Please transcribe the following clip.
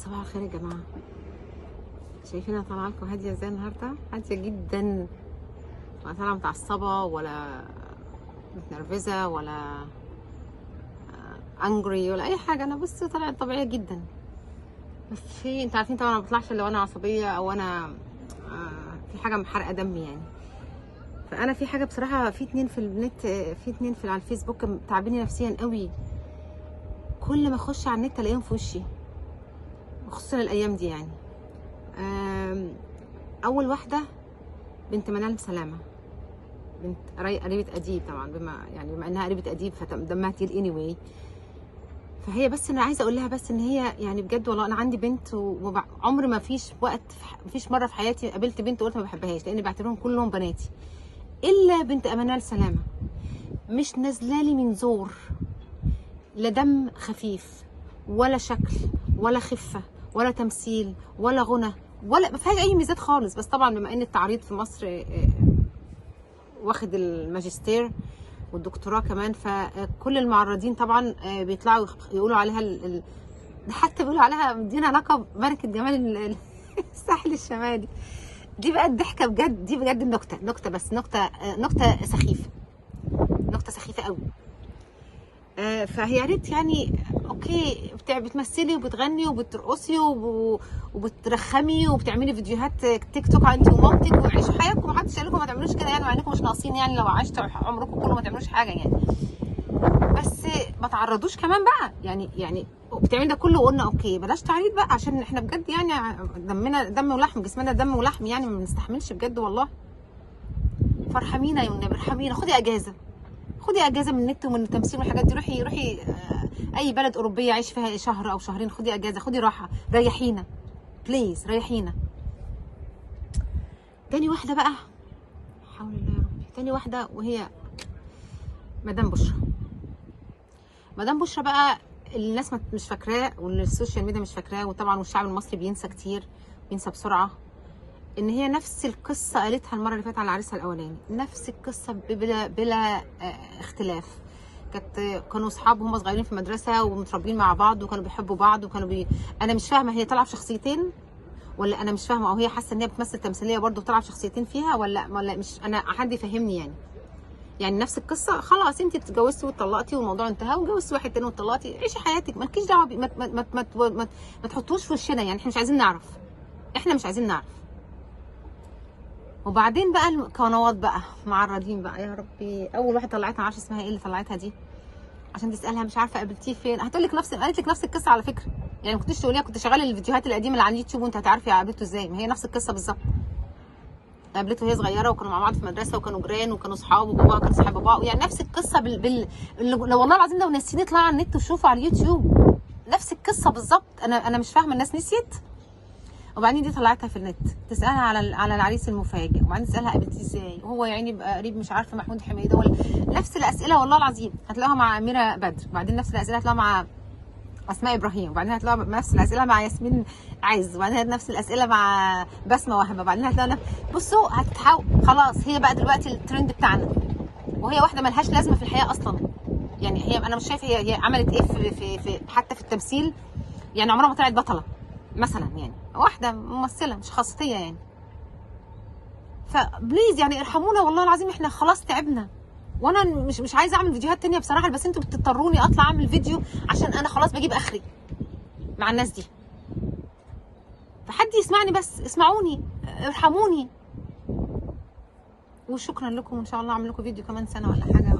صباح الخير يا جماعة. شايفين انا طالعه لكم هادية ازاي النهارده؟ هادية جدا، ولا طالعه متعصبه ولا متنرفزه ولا angry ولا اي حاجة. انا بص طالعه طبيعية جدا، بس في انتوا عارفين طبعا ما بطلعش الا وانا عصبية او انا في حاجة محرقة دمي يعني. فانا في حاجة بصراحة، في اتنين في النت، في اتنين في على الفيسبوك تعبيني نفسيا قوي. كل ما اخش على النت الاقيهم في وشي، خصوصا الايام دي يعني. اول واحدة بنت منال سلامه، بنت قريبه اديب طبعا، بما انها قريبه اديب فدمها تقيل anyway. فهي بس انا عايزه اقول لها بس ان هي يعني بجد والله انا عندي بنت، وعمر ما فيش وقت، فيش مرة في حياتي قابلت بنت وقلت ما بحبهاش، لان بعتبرهم كلهم بناتي، الا بنت منال سلامه. مش نازله لي من زور، لا دم خفيف ولا شكل ولا خفه ولا تمثيل ولا غنى ولا ما فيهاش اي ميزات خالص. بس طبعا بما ان التعريض في مصر واخد الماجستير والدكتوراه كمان، فكل المعرضين طبعا بيطلعوا يقولوا عليها حتى بيقولوا عليها مدينا لقب ملكة جمال الساحل الشمالي. دي بقى الضحكة بجد، دي بجد النكتة، نكتة بس نكتة سخيفة، نكتة سخيفة قوي. فهي ريت يعني okay بتمثلي وبتغني وبترقصي وبترخمي وبتعملي فيديوهات تيك توك انت ومامتك، وعيشوا حياتكم، محدش قال لكم ما تعملوش كده يعني، مع انكم مش ناقصين يعني، لو عشتوا عمركم كله ما تعملوش حاجة يعني، بس ما تعرضوش كمان بقى يعني بتعملي ده كله وقلنا okay بلاش تعريض بقى، عشان احنا بجد يعني دمنا دم ولحم، جسمنا دم ولحم يعني، ما بنستحملش بجد والله. فارحمينا يا النبي، ارحمينا، خدي اجازه، خدي اجازه من النت ومن التمثيل والحاجات دي، روحي اي بلد اوروبية عيش فيها شهر او شهرين، خدي اجازه، خدي راحة، ريحينا please، ريحينا. تاني واحدة بقى، حول الله يا ربي، تاني واحدة وهي مدام بشرى. مدام بشرى بقى الناس مش فاكراه، واللي ال social media مش فاكراه، وطبعا والشعب المصري بينسى كتير، بينسى بسرعة، ان هي نفس القصة قالتها المرة اللي فاتت على عريسها الاولاني، نفس القصة بلا اختلاف. كانوا اصحاب وهم صغيرين في المدرسة ومتربيين مع بعض، وكانوا بيحبوا بعض، وكانوا انا مش فاهمه هي طالعه بشخصيتين ولا انا مش فاهمه، او هي حاسه ان هي بتمثل تمثيلية برضه طالعه بشخصيتين فيها ولا مش انا، حد يفهمني يعني نفس القصة. خلاص انت اتجوزتي واتطلقتي والموضوع انتهى، واتجوزتي واحد تاني واتطلقتي، عيشي حياتك، مالكيش دعوه، ما ما ما ما, ما تحطوش في وشنا يعني، احنا مش عايزين نعرف، احنا مش عايزين نعرف. وبعدين بقى القنوات بقى معرضين بقى، يا ربي. اول واحدة طلعتها معرفش اسمها ايه اللي طلعتها دي، عشان تسالها مش عارفه قابلتيه فين، هتقول لك نفس، قالت لك نفس القصة على فكرة يعني، ما كنتش تقوليها، كنت شغالة الفيديوهات القديمة اللي على اليوتيوب وانت هتعرفي قابلته ازاي، ما هي نفس القصة بالظبط. قابلته وهي صغيرة، وكانوا مع بعض في مدرسه، وكانوا جيران، وكانوا اصحاب، وباباها كان صاحب باباه، يعني نفس القصة لو والله العظيم لو ناسيين اطلعوا على النت وشوفوا على اليوتيوب نفس القصة بالظبط. انا مش فاهمه الناس نسيت. وبعدين دي طلعتها في النت تسالها على العريس المفاجئ، وبعدين تسالها قابلتيه ازاي، وهو يعني بقى قريب مش عارفه محمود حميده ولا، نفس الاسئلة والله العظيم هتلاقوها مع اميره بدر، وبعدين نفس الاسئلة هتلاقوها مع اسماء ابراهيم، وبعدين هتلاقوها نفس الاسئلة مع ياسمين عز، وبعدين نفس الاسئلة مع بسمه وهبه، وبعدين هتلاقوها بصوا هتتحول خلاص. هي بقى دلوقتي الترند بتاعنا، وهي واحدة ملهاش لازمه في الحياة اصلا يعني. هي انا مش شايفه هي عملت ايه في, في, في حتى في التمثيل يعني، عمرها ما طلعت بطلة مثلا يعني، واحدة ممثلة مش خاصية يعني. ف please يعني ارحمونا والله العظيم، احنا خلاص تعبنا. وانا مش عايزه اعمل فيديوهات تانية بصراحة، بس انتوا بتضطروني اطلع اعمل فيديو عشان انا خلاص بجيب اخري مع الناس دي. فحد يسمعني بس، اسمعوني، ارحموني. وشكرا لكم، وان شاء الله اعمل لكم فيديو كمان سنة ولا حاجة.